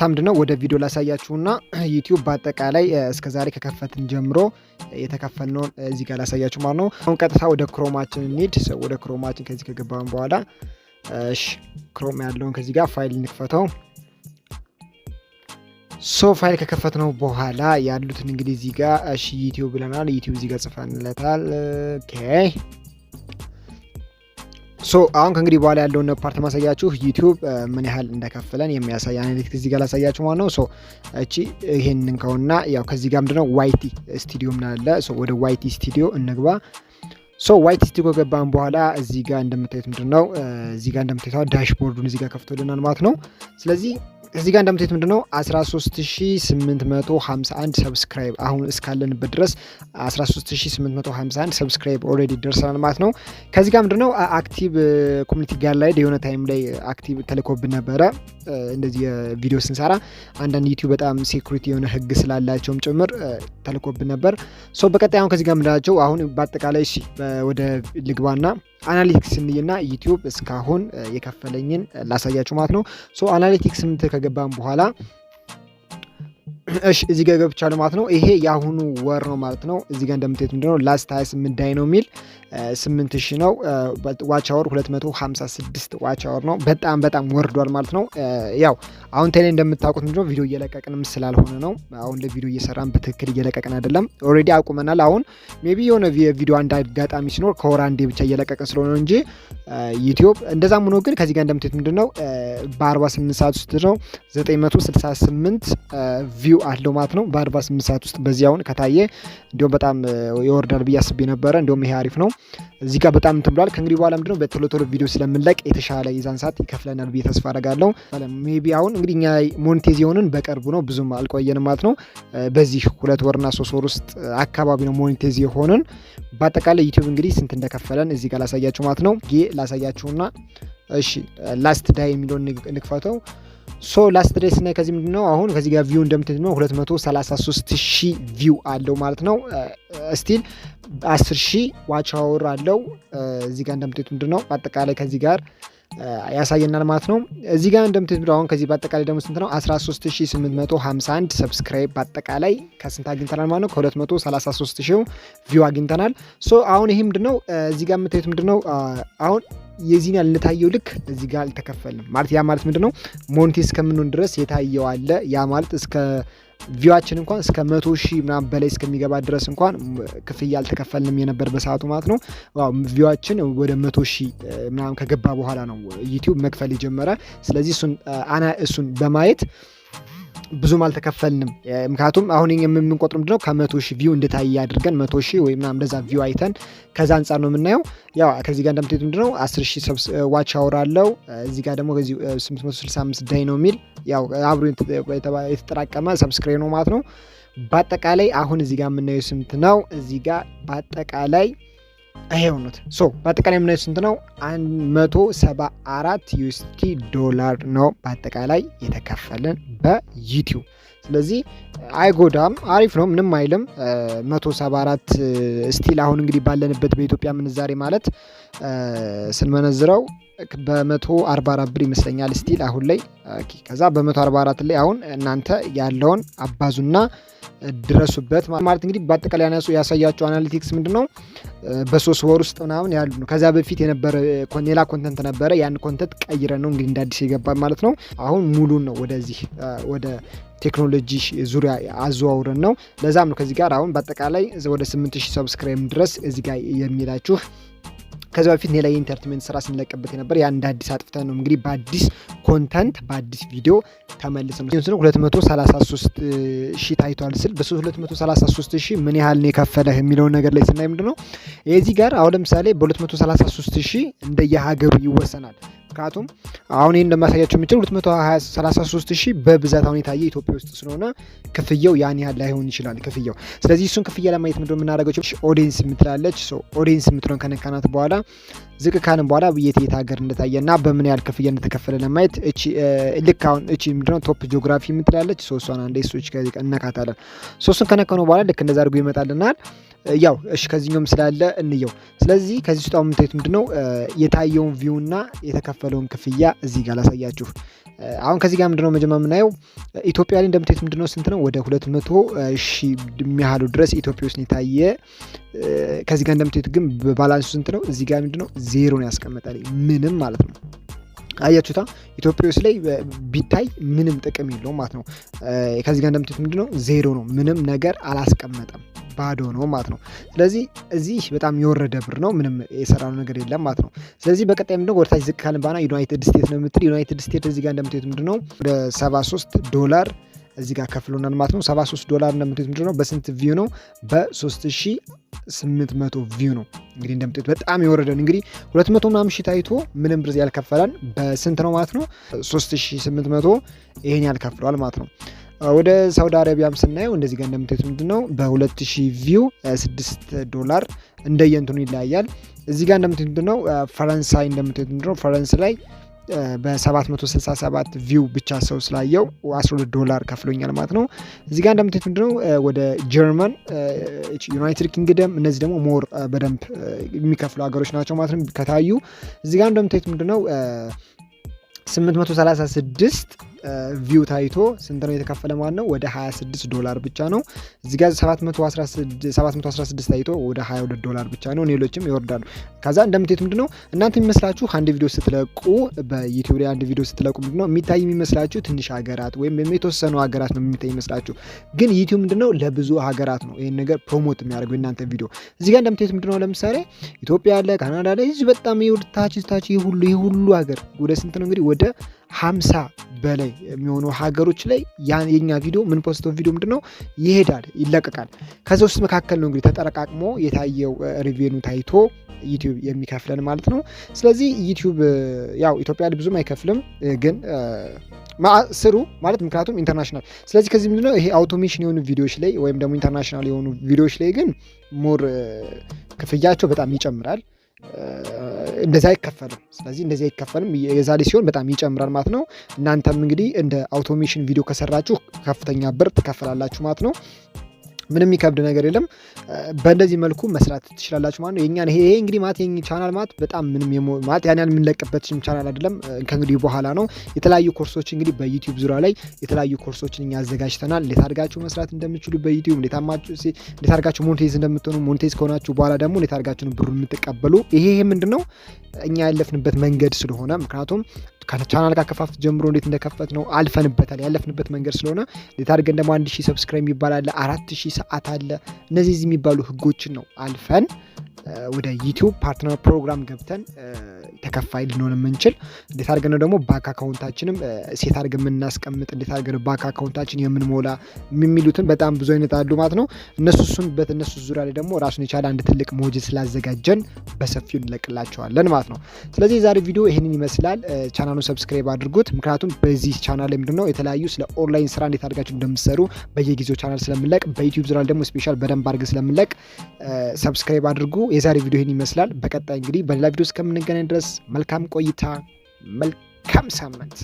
ቀጥታ ምንድነው ወደ ቪዲዮ ላሳያችሁና ዩቲዩብ በአጠቃላይ እስከዛሬ ከከፈትን ጀምሮ የተከፈልነውን እዚህ ጋር ላሳያችሁ ማለት ነው። አሁን ቀጥታ ወደ ክሮማችን እንሂድ። ወደ ክሮማችን ከዚህ ከገባን በኋላ፣ እሺ፣ ክሮም ያለውን ከዚህ ጋር ፋይል እንክፈተው። So ፋይል ከከፈትነው በኋላ ያሉትን እንግዲህ እዚህ ጋር፣ እሺ፣ ዩቲዩብ ብለናል። ዩቲዩብ እዚህ ጋር ጽፈንለታል። Okay, so አሁን ከእንግዲህ በኋላ ያለውን part ማሳያችሁ ዩቲዩብ ምን ያህል እንደከፈለን የሚያሳይ analytics እዚህ ጋር ላሳያችሁ ማለት ነው። So እቺ ይሄን እንከውና ያው ከዚህ ጋር ምንድነው YT Studio ምናለ፣ so ወደ YT ስቱዲዮ እንግባ። So YT Studio ከገባን በኋላ እዚህ ጋር እንደምታዩት ምንድነው እዚህ ጋር እንደምታዩት dashboard ኡን እዚህ ጋር ከፍቶልናል ማለት ነው። ስለዚህ እዚህ ጋር እንደምታዩት ምንድነው 13,851 subscribe፣ አሁን እስካለንበት ድረስ 13,851 subscribe already ደርሰናል ማለት ነው። ከዚህ ጋር ምንድነው active community guideline የሆነ time ላይ active ተልኮብን ነበረ። እንደዚህ ቪዲዮ ስንሰራ አንዳንድ ዩቲዩብ በጣም security የሆነ ህግ ስላላቸውም ጭምር ተልኮብን ነበር። So በቀጣይ አሁን ከዚህ ጋር ምንላቸው አሁን በአጠቃላይ፣ እሺ፣ ወደ ልግባና analytics እንይና ዩቲዩብ እስካሁን የከፈለኝን ላሳያችሁ ማለት ነው። So analytics ምትል ከገባን በኋላ፣ እሺ፣ እዚህ ጋር ገብቻለሁ ማለት ነው። ይሄ የአሁኑ ወር ነው ማለት ነው። እዚህ ጋር እንደምታዩት ምንድነው last 28 day ነው የሚል 8000 ነው። Watch hour 256 watch hour ነው። በጣም በጣም ወርዷል ማለት ነው። ያው አሁን ቴሌ እንደምታውቁት ምንድነው ቪዲዮ እየለቀቅንም ስላልሆነ ነው። አሁን ለቪዲዮ እየሰራን በትክክል እየለቀቅን አይደለም። Already አቁመናል። አሁን maybe የሆነ ቪዲዮ አንድ አጋጣሚ ሲኖር ከወር አንዴ ብቻ እየለቀቅን ስለሆነ እንጂ ዩቲዩብ እንደዛም ሆኖ ግን ከዚህ ጋር እንደምታዩት ምንድነው በ48 ሰዓት ውስጥ ነው 968 view አለው ማለት ነው። በ48 ሰዓት ውስጥ በዚህ አሁን ከታየ እንዲሁም በጣም ይወርዳል ብዬ አስቤ ነበረ። እንዲሁም ይሄ አሪፍ ነው። እዚህ ጋር በጣም እንትን ብሏል። ከእንግዲህ በኋላ ምንድነው በቶሎ ቶሎ ቪዲዮ ስለምንለቅ የተሻለ የዛን ሰዓት ይከፍለናል ብዬ ተስፋ አደርጋለሁ። Maybe አሁን እንግዲህ እኛ monetize የሆንን በቅርቡ ነው፣ ብዙም አልቆየንም ማለት ነው። በዚህ 2 ወርና 3 ወር ውስጥ አካባቢ ነው monetize የሆንን። በአጠቃላይ ዩቲዩብ እንግዲህ ስንት እንደከፈለን እዚህ ጋር ላሳያችሁ ማለት ነው። ጌ ላሳያችሁና፣ እሺ፣ last day የሚለውን እንክፈተው። So last day ስናይ ከዚህ ምንድን ነው አሁን ከዚህ ጋር view እንደምትል ነው 233 ሺህ view አለው ማለት ነው። Still 10 ሺህ watch hour አለው። እዚህ ጋር እንደምታዩት ምንድን ነው በአጠቃላይ ከዚህ ጋር ያሳየናል ማለት ነው። እዚህ ጋር እንደምታዩት አሁን ከዚህ በአጠቃላይ ደግሞ ስንት ነው? 13,851 subscribe በአጠቃላይ ከስንት አግኝተናል ማለት ነው? ከ233 ሺህ view አግኝተናል። So አሁን ይሄ ምንድነው እዚህ ጋር የምታዩት ምንድነው አሁን የዚህን ያህል እንደታየው ልክ እዚህ ጋር አልተከፈልንም ማለት። ያ ማለት ምንድነው monetize እስከምንሆን ድረስ የታየው አለ። ያ ማለት እስከ view ኣችን እንኳን እስከ 100,000 ምናምን በላይ እስከሚገባ ድረስ እንኳን ክፍያ አልተከፈልንም የነበር በሰዓቱ ማለት ነው። View ኣችን ወደ 100,000 ምናምን ከገባ በኋላ ነው ዩቲዩብ መክፈል የጀመረ። ስለዚህ እሱን በማየት ብዙም አልተከፈልንም። ምክንያቱም አሁን የምንቆጥረው ምንድነው ከ100,000 view እንደታየ አድርገን 100,000 ወይ ምናምን እንደዛ view አይተን ከዛ አንጻር ነው የምናየው። ያው ከዚህ ጋር እንደምታዩት ምንድነው 10,000 watch hour አለው። እዚህ ጋር ደግሞ ከዚህ 865 day ነው የሚል ያው አብሮ የተጠራቀመ subscribe ነው ማለት ነው። በአጠቃላይ አሁን እዚህ ጋር የምናየው ስንት ነው? እዚህ ጋር በአጠቃላይ ይሄው ነው። So በአጠቃላይ የምናየው ስንት ነው? 174 USD ዶላር ነው በአጠቃላይ የተከፈለን በዩቲዩብ። ስለዚህ አይጎዳም፣ አሪፍ ነው፣ ምንም አይልም። 174 still አሁን እንግዲህ ባለንበት በኢትዮጵያ ምንዛሬ ማለት ስንመነዝረው በ144 ብር ይመስለኛል still አሁን ላይ። ከዛ በ144 ላይ አሁን እናንተ ያለውን አባዙና ድረሱበት ማለት። እንግዲህ በአጠቃላይ ያሳያቸው analytics ምንድን ነው በ3 ወር ውስጥ ምናምን ያሉ ነው። ከዚያ በፊት የነበረ ሌላ content ነበረ። ያን content ቀይረን ነው እንግዲህ እንደ አዲስ የገባ ማለት ነው። አሁን ሙሉን ነው ወደዚህ ወደ ቴክኖሎጂ ዙሪያ አዘዋውረን ነው። ለዛም ነው ከዚህ ጋር አሁን በአጠቃላይ ወደ 8000 subscribe ድረስ እዚህ ጋር የሚላችሁ። ከዚ በፊት ሌላ የ entertainment ስራ ስንለቅበት የነበር ያን እንደ አዲስ አጥፍተን ነው እንግዲህ በአዲስ content በአዲስ ቪዲዮ ተመልሰን ነው። 233 ሺህ ታይቷል ስል በ233 ሺህ ምን ያህል ነው የከፈለህ የሚለውን ነገር ላይ ስናይ ምንድን ነው የዚህ ጋር አሁን ለምሳሌ በ233 ሺህ እንደየሀገሩ ይወሰናል። ምክንያቱም አሁን ይህን እንደማሳያቸው የሚችል 233 ሺህ በብዛት አሁን የታየ ኢትዮጵያ ውስጥ ስለሆነ ክፍያው ያን ያህል ላይሆን ይችላል ክፍያው። ስለዚህ እሱን ክፍያ ለማየት ምንድን ነው የምናደርገው? Audience የምትላለች፣ audience የምትለውን ከነካናት በኋላ ዝቅ ካልን በኋላ የት የት ሀገር እንደታየ እና በምን ያህል ክፍያ እንደተከፈለ ለማየት እቺ ልክ አሁን እቺ ምንድነው top geography የምትላለች፣ ሶስቷን አንዴ እሱ እነካታለን። ሶስቱን ከነካነው በኋላ ልክ እንደዛ አድርጎ ይመጣልናል። ያው እሺ ከዚህኛውም ስላለ እንየው። ስለዚህ ከዚህ ውስጥ አሁን የምታዩት ምንድነው የታየውን view እና የተከፈለውን የተከፈለውን ክፍያ እዚህ ጋር ላሳያችሁ። አሁን ከዚህ ጋር ምንድነው መጀመሪያ የምናየው? ኢትዮጵያ ላይ እንደምታዩት ምንድነው ስንት ነው? ወደ 200,000 የሚያህሉ ድረስ ኢትዮጵያ ውስጥ የታየ። ከዚህ ጋር እንደምታዩት ግን በ balance ኡ ስንት ነው? እዚህ ጋር ምንድነው ዜሮ ነው ያስቀመጠልኝ፣ ምንም ማለት ነው። አያችሁታ፣ ኢትዮጵያ ውስጥ ላይ ቢታይ ምንም ጥቅም የለውም ማለት ነው። ከዚህ ጋር እንደምታዩት ምንድነው ዜሮ ነው፣ ምንም ነገር አላስቀመጠም፣ ባዶ ነው ማለት ነው። ስለዚህ እዚህ በጣም የወረደ ብር ነው፣ ምንም የሰራነው ነገር የለም ማለት ነው። ስለዚህ በቀጣይ ምንድነው ወደታች ዝቅ ካልን በኋላ ዩናይትድ ስቴትስ ነው የምትል። ዩናይትድ ስቴትስ እዚህ ጋር እንደምታዩት ምንድነው ወደ 73 ዶላር እዚህ ጋር ከፍሎናል ማለት ነው። 73 ዶላር እንደምታዩት ምንድነው በስንት view ነው? በ3800 view ነው። እንግዲህ እንደምታዩት በጣም የወረደ ነው። እንግዲህ 200 ምናምን ሺህ ታይቶ ምንም ብር ያልከፈለን በስንት ነው ማለት ነው? 3800 ይሄን ያልከፍለዋል ማለት ነው። ወደ ሳውዲ አረቢያም ስናየው እንደዚህ ጋር እንደምታዩት ምንድነው በ2000 view 6 ዶላር፣ እንደየእንትኑ ይለያያል። እዚህ ጋር እንደምታዩት ምንድነው ፈረንሳይ እንደምታዩት ምንድነው ፈረንሳይ ላይ በ767 view ብቻ ሰው ስላየው 12 ዶላር ከፍሎኛል ማለት ነው። እዚህ ጋር እንደምታዩት ምንድነው ወደ ጀርመን፣ ዩናይትድ ኪንግደም፣ እነዚህ ደግሞ more በደንብ የሚከፍሉ ሀገሮች ናቸው ማለት ነው ከታዩ። እዚህ ጋር እንደምታዩት ምንድነው 836 view ታይቶ ስንት ነው የተከፈለ ማለት ነው? ወደ 26 ዶላር ብቻ ነው። እዚህ ጋር 716 ታይቶ ወደ 22 ዶላር ብቻ ነው። ሌሎችም ይወርዳሉ። ከዛ እንደምታዩት ምንድነው እናንተ የሚመስላችሁ አንድ ቪዲዮ ስትለቁ፣ በዩቲዩብ ላይ አንድ ቪዲዮ ስትለቁ ምንድነው የሚታይ የሚመስላችሁ ትንሽ ሀገራት ወይም የተወሰኑ ሀገራት ነው የሚታይ ይመስላችሁ። ግን ዩቲዩብ ምንድነው ለብዙ ሀገራት ነው ይህን ነገር promote የሚያደርገው የእናንተ ቪዲዮ። እዚህ ጋር እንደምታዩት ምንድነው ለምሳሌ ኢትዮጵያ አለ፣ ካናዳ ላይ፣ እዚህ በጣም ታች ታች ይህ ሁሉ ሀገር ወደ ስንት ነው እንግዲህ ወደ 50 በላይ የሚሆኑ ሀገሮች ላይ የኛ ቪዲዮ ምን post ተው ቪዲዮ ምንድነው ይሄዳል፣ ይለቀቃል። ከዚ ውስጥ መካከል ነው እንግዲህ ተጠረቃቅሞ የታየው revenue ታይቶ ዩቲዩብ የሚከፍለን ማለት ነው። ስለዚህ ዩቲዩብ ያው ኢትዮጵያ ላይ ብዙም አይከፍልም፣ ግን ስሩ ማለት ምክንያቱም international። ስለዚህ ከዚህ ምንድነው ይሄ automation የሆኑ ቪዲዮዎች ላይ ወይም ደግሞ international የሆኑ ቪዲዮዎች ላይ ግን more ክፍያቸው በጣም ይጨምራል። እንደዚህ አይከፈልም። ስለዚህ እንደዚህ አይከፈልም። የዛ ላይ ሲሆን በጣም ይጨምራል ማለት ነው። እናንተም እንግዲህ እንደ automation ቪዲዮ ከሰራችሁ ከፍተኛ ብር ትከፈላላችሁ ማለት ነው። ምንም የሚከብድ ነገር የለም። በእንደዚህ መልኩ መስራት ትችላላችሁ ማለት ነው። የኛን ይሄ እንግዲህ ማለት የኛ ቻናል ማለት በጣም ምንም ማለት ያን ያህል የምንለቅበት ቻናል አይደለም። ከእንግዲህ በኋላ ነው የተለያዩ ኮርሶች፣ እንግዲህ በዩቲዩብ ዙሪያ ላይ የተለያዩ ኮርሶችን እኛ አዘጋጅተናል። እንዴት አድርጋችሁ መስራት እንደምትችሉ በዩቲዩብ፣ እንዴት አድርጋችሁ monetize እንደምትሆኑ፣ monetize ከሆናችሁ በኋላ ደግሞ እንዴት አድርጋችሁ ነው ብሩን የምትቀበሉ። ይሄ ምንድን ነው እኛ ያለፍንበት መንገድ ስለሆነ፣ ምክንያቱም ቻናል ካከፋፍት ጀምሮ እንዴት እንደከፈት ነው አልፈንበታል። ያለፍንበት መንገድ ስለሆነ እንዴት አድርገን ደግሞ 1000 subscribe የሚባል አለ፣ 4000 ሰዓት አለ። እነዚህ የሚባሉ ህጎችን ነው አልፈን ወደ ዩቲዩብ partner program ገብተን ተከፋይ ልንሆን የምንችል። እንዴት አድርገን ነው ደግሞ ባንክ account ኣችንም set አድርገን የምናስቀምጥ፣ እንዴት አድርገን ባንክ account ኣችን የምንሞላ የሚሉትን በጣም ብዙ አይነት አሉ ማለት ነው። እነሱ እሱን በእነሱ ዙሪያ ላይ ደግሞ ራሱን የቻለ አንድ ትልቅ module ስላዘጋጀን በሰፊው እንለቅላቸዋለን ማለት ነው። ስለዚህ የዛሬ ቪዲዮ ይህንን ይመስላል። ቻናሉን subscribe አድርጉት። ምክንያቱም በዚህ ቻናል ላይ ምንድነው የተለያዩ ስለ ኦንላይን ስራ እንዴት አድርጋችሁ እንደምትሰሩ በየጊዜው ቻናል ስለምለቅ፣ በዩቲዩብ ዙሪያ ደግሞ special በደንብ አድርገን ስለምለቅ subscribe አድርጉ። የዛሬ ቪዲዮ ይህን ይመስላል። በቀጣይ እንግዲህ በሌላ ቪዲዮ እስከምንገናኝ ድረስ መልካም ቆይታ፣ መልካም ሳምንት።